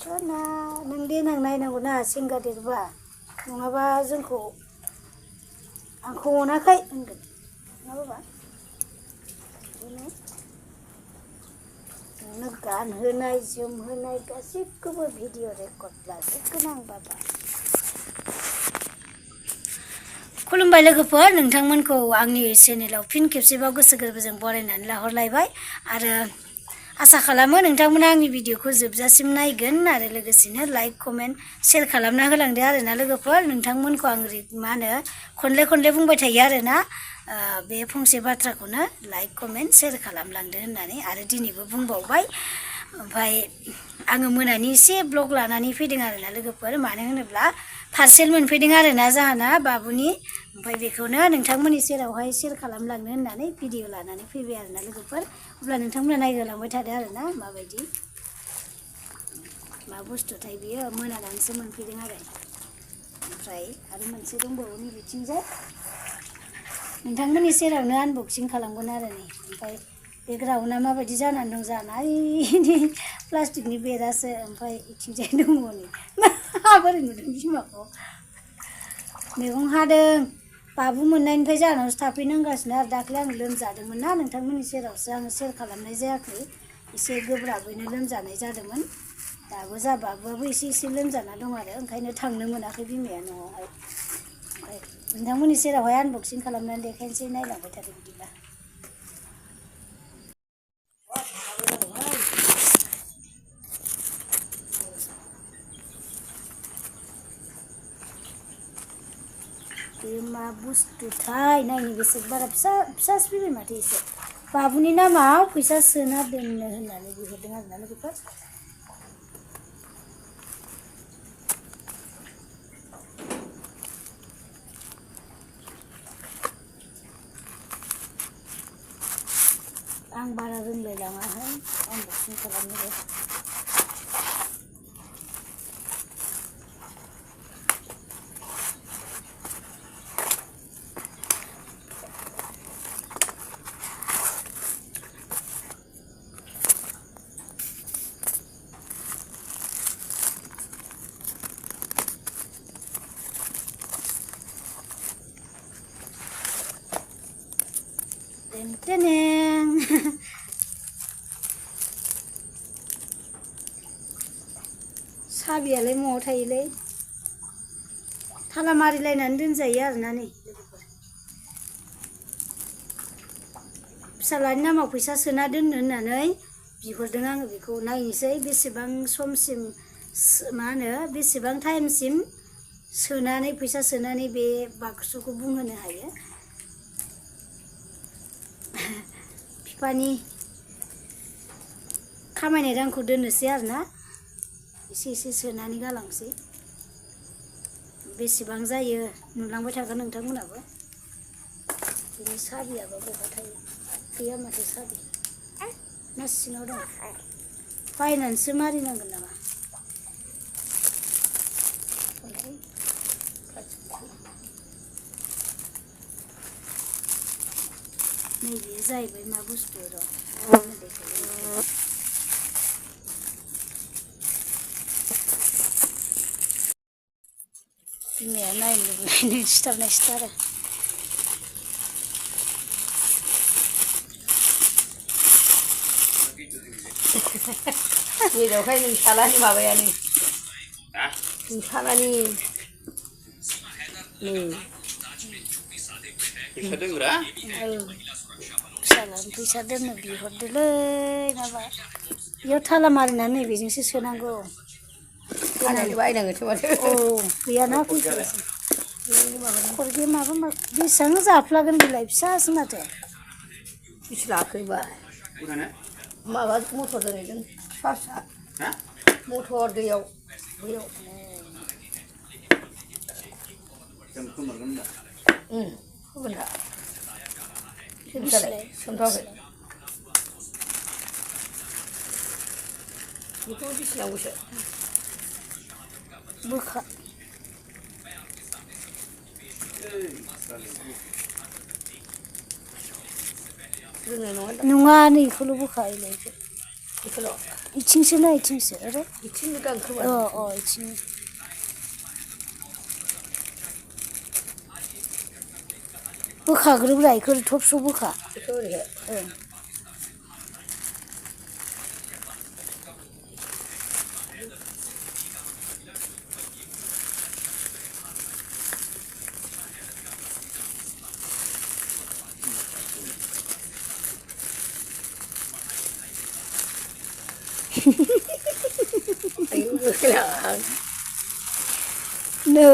ना नों देनां नायनांगौ ना सेंगा देरबा नङाबा जोंखौ आंखौ अनाखै होनगोन नङाबा नोंनो गानहोनाय जोमहोनाय गासैखौबो भिडिअ रेकर्ड लाजोबगोन आं बाबा। खुलुमबाय लोगोफोर, नोंथांमोनखौ आंनि चेनेलाव फिन खेबसेबाव गोसो गोरबोजों बरायनानै लाहरलायबाय आरो आसा खालामो नोंथांमोना आंनि भिडिअखौ जोबजासिम नायगोन आरो लोगोसेनो लाइक कमेन्ट शेयार खालामना होलांदो आरोना लोगोफोर। नोंथांमोनखौ आं मा होनो खनले खनले बुंबाय थायो आरोना बे फंसे बाथ्राखौनो लाइक कमेन्ट शेयार खालामलांदो होननानै आरो दिनैबो बुंबावबाय। ओमफ्राय आङो मोनानि एसे ब्लग लानानै फैदों आरोना लोगोफोर, मानो होनोब्ला पार्सेल मोनफैदों आरोना जाहाना बाबुनि, ओमफ्राय बेखौनो नोंथांमोननि सेरावहाय शेयार खालामलांनो होननानै भिडिअ लानानै फैबाय आरोना लोगोफोर। अब्ला नोंथांमोना नायहोलांबाय थादो आरोना माबायदि मा बुस्थुथाय बियो मोनानानैसो मोनफैदों आरो। ओमफ्राय आरो मोनसे दंबावो नैबिथिंजाय नोंथांमोननि सेरावनो आनबक्सिं खालामगोन आरो नै। ओमफ्राय बे ग्राउन्डआ माबायदि जानानै दं जानायनि प्लास्टिकनि बेरासो, ओमफ्राय इथिंजाय दङ नै बोरै नुदों बिमाखौ मैगं हादों। बाबु मोननायनिफ्राय जाहानावसो थाफैनांगासिनो आरो दाख्लै आं लोमजादोंमोन ना, नोंथांमोननि सेरावसो आङो शेयार खालामनाय जायाखै। एसे गोब्राबैनो लोमजानाय जादोंमोन, दाबो जाबाबो एसे लोमजाना दं आरो ओंखायनो थांनो मोनाखै बिमाया न'आवहाय। ओमफ्राय नोंथांमोननि सेरावहाय आनबक्सिं खालामनानै देखायनोसै, नायलांबाय थादो बिदिबा। बे मा बुस्थुथाय नायनो गोसो बारा फिसा फिसासो फैबाय माथो एसे। बाबुनि नामाव फैसा सोना दोननो होननानै बिहरदों आरोना लोगोफोर। आं बारा रोंलायलाङाहाय आनबक्सिं खालामनोबो। टेनें साबियालाय म'आव थायोलै, थाला मारिलायनानै दोनजायो आरोना नै लोगोफोर। फिसालानि नामाव फैसा सोना दोननो होननानै बिहरदों आङो बेखौ। नायनोसै बेसेबां समसिम मा होनो बेसेबां टाइमसिम सोनानै फैसा सोनानै बे बाक्सुखौ बुंहोनो हायो। बिफानि खामायनाय रांखौ दोननोसै आरोना, एसे सोनानै गालांसै। बेसेबां जायो नुलांबाय थागोन नोंथांमोनाबो। बिनि साबियाबो बहा थायो? गैया माथो साबि ना सिङाव दं? बायनानैसो मारिनांगोन नामा? नैबे जाहैबाय मा बुस्थु र' बिमाया नायनो लुबैनाय सिथाबनायसो आरो। जेरावहाय नोंसालानि माबायानो नोंसालानि फैसा दोनग्रा फिसालानि फैसा दोननो बिहरदोलै माबा। बेयाव थाला मारिनानै नैबेजोंसो सोनांगौ। खानानै बायनांगोनसो माथो। औ गैयाना फैसायासो। खरगे माबा बेसेबां जाफ्लागोन बेलाय फिसासो माथो। बेसे लाखोबा माबा मटर दोनहैदों फिसा फिसा मटर दैयाव बैयाव होगोन दा सोमथावाखै बेखौ बेसे नांगौसो बोखा नङा नै बेखौल' बोखा बेखौल' इथिंसो ना इथिंसो आरो इथिंबो दांखोमा इथिं बोखाग्रोब्रा इखौ थबस्र' बोखा बेखौ ओरैहाय आयौ बोखोला नै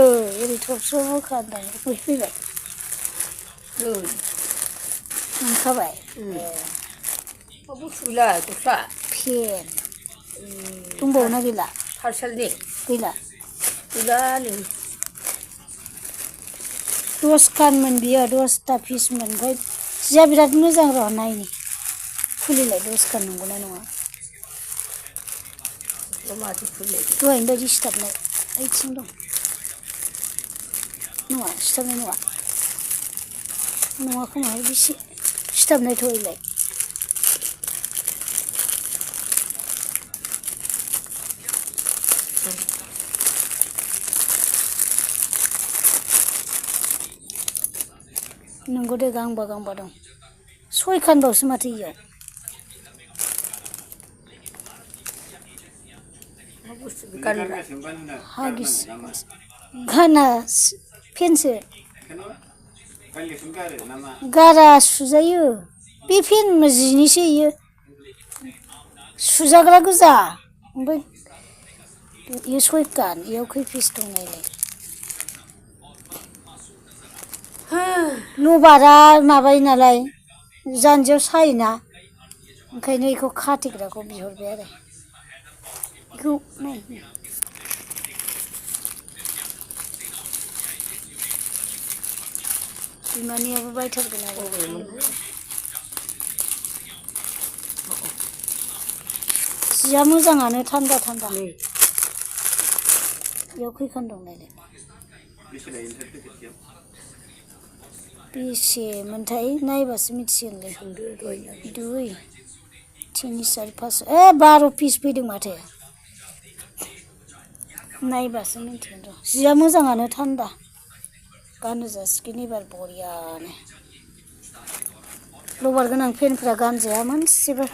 ओरै थबस्र' बोखा होनदां फैबाय मोनखाबाय मा बुस्थु बेलाय गस्ला पेन दंबावोना गैला पार्सेलनि गैला गैला नै 10 खानमोन बियो 10ता पिसमोन ओमफ्राय जिया बिराद मोजां र' नायनि खुलिलाय 10 खान नंगौना नङा माथो खुलिलाय दहायनि बायदि सिथाबनाय ओइथिं दं नङा सिथाबनाय नङा खोमा बेसे सिथाबनायथ' इलाय नंगौ दे गांबा दं 6 खानबावसो माथो इयाव मा बुस्थु गानग्रा हागिस गाना पेनसो गारा सुजायो बे पेन जिनिसो इयो सुजाग्रा गोजा ओमफ्राय इयो 6 खान इयाव खै पिस दं नायलाय लबारा माबायो नालाय जानजियाव सायोना ओंखायनो इखौ खाथेग्राखौ बिहरबाय आरो इखौ नाय बिमानियाबो बायथारगोन आरो जिया मोजाङानो थान्दा इयाव खै खान दं नायलाय बेसेमोनथाय नायबासो मिथिसिगोनलै 2 3 4 5 12 पिस फैदों माथो नायबासो मिथिगोन र' जिया मोजाङानो थान्दा गाननो जासिगोन एबार बरियानो लबार गोनां पेनफ्रा गानजाया मोनसेबो